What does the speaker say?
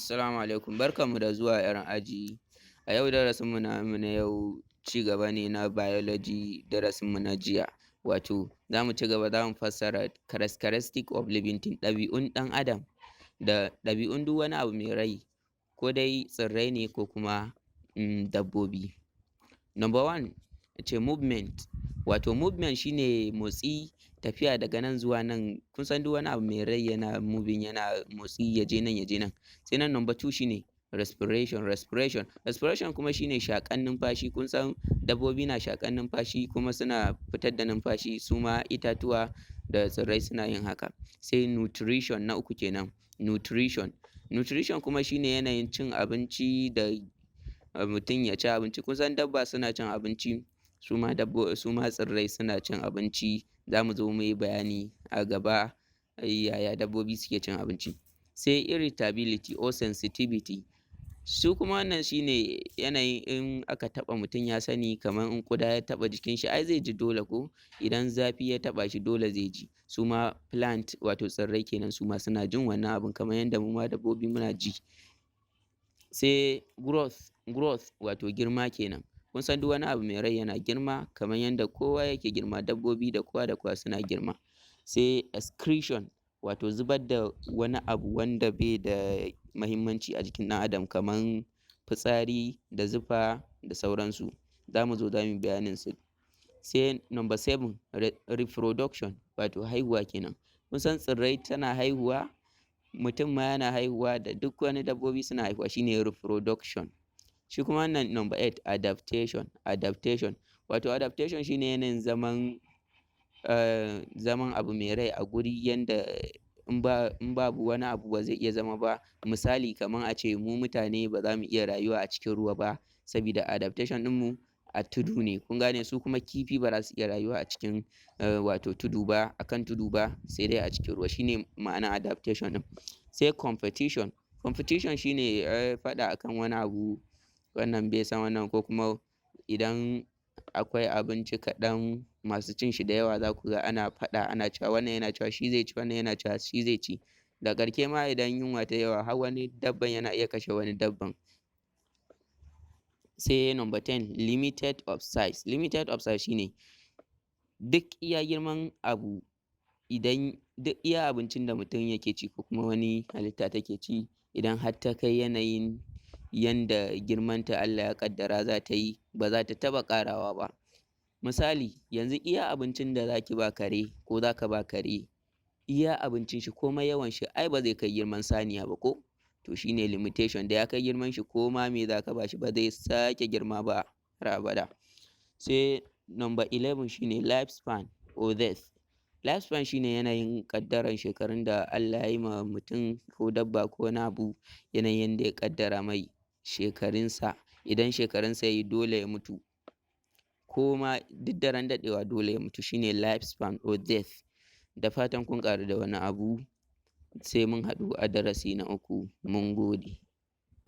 Assalamu alaikum, barkanmu da zuwa ‘yan aji. A yau darasinmu namu na yau cigaba ne na biology, darasinmu na jiya. Wato za mu cigaba, za mu fassara characteristic of living thing, ɗabi'un ɗan Adam da ɗabi'un duk wani abu mai rai, ko dai tsirrai ne ko kuma dabbobi. Number one, ce movement, wato movement shi ne motsi, tafiya daga nan zuwa nan. Kun san duk wani abu mai rai yana moving, yana motsi, ya je nan, ya je nan. Sai nan number two shi ne respiration. Respiration kuma shi ne shaƙan numfashi. Kun san dabbobi na shaƙan numfashi kuma suna fitar da numfashi, su ma itatuwa da tsirrai suna yin haka. Sai nutrition, na uku kenan, nutrition. Nutrition kuma shi ne yanayin cin abinci da mutum ya ci abinci. Kun san dabba suna cin abinci, su ma tsirrai suna cin abinci. Za mu zo mu yi bayani a gaba yaya dabbobi suke cin abinci. Sai irritability or sensitivity, su kuma wannan shi ne yanayin in aka taɓa mutum ya sani, kamar in ƙuda ya taɓa jikin shi, ai zai ji dole ko? Idan zafi ya taɓa shi, dole zai ji. Su ma plant, wato tsirrai kenan, su ma suna jin wannan abun kamar yadda mu ma dabbobi muna ji. Sai growth. Growth wato girma kenan. Kun san duk wani abu mai rai yana girma kamar yadda kowa yake girma, dabbobi da kowa da kowa suna girma. Sai excretion, wato zubar da wani abu wanda bai da muhimmanci a jikin ɗan Adam, kamar fitsari da zufa da sauransu. Za mu zo za mu yi bayanin su. Sai number seven, reproduction, wato haihuwa kenan. Kun san tsirrai tana haihuwa, mutum ma yana haihuwa, da duk wani dabbobi suna haihuwa, shi ne reproduction. Shi kuma wannan number eight, adaptation. Adaptation, wato adaptation shi ne yanayin zaman abu mai rai a guri yanda in babu wani abu ba zai iya zama ba. Misali, kamar a ce mu mutane ba za mu iya rayuwa a cikin ruwa ba, sabida adaptation ɗinmu a tudu ne, kun gane? Su kuma kifi ba za su iya rayuwa a cikin wato tudu ba, a kan tudu ba, sai dai a cikin ruwa. Shi ne ma'anar adaptation ɗin. Sai competition. Competition shi ne faɗa akan wani abu, wannan bai son wannan, ko kuma idan akwai abinci kaɗan, masu cin shi da yawa, za ku ga ana faɗa, ana cewa wannan yana cewa shi zai ci, wannan yana cewa shi zai ci. Da ƙarshe ma idan yunwa ta yi yawa, har wani dabban yana iya kashe wani dabban. Sai number 10, limited of size. Limited of size shi ne duk iya girman abu, idan duk iya abincin da mutum yake ci ko kuma wani halitta take ci, idan har ta kai yanayin yanda girmanta Allah ya ƙaddara za ta yi, ba za ta taɓa ƙarawa ba. Misali, yanzu iya abincin da za ki ba kare ko za ka ba kare, iya abincin shi komai yawan shi, ai ba zai kai girman saniya ba ko? To shi ne limitation, da ya kai girman shi, ko ma me za ka ba shi, ba zai sake girma ba har abada. Sai number 11, shi ne life span or death. Life span shi ne yanayin ƙaddaran shekarun da Allah ya yi ma mutum ko dabba ko wani abu, yanayin yanda ya ƙaddara mai shekarunsa. Idan shekarunsa ya yi, dole ya mutu, ko ma duk daren daɗewa dole ya mutu, shi ne life span or death. Da fatan kun ƙaru da wani abu. Sai mun haɗu a darasi na uku. Mun gode.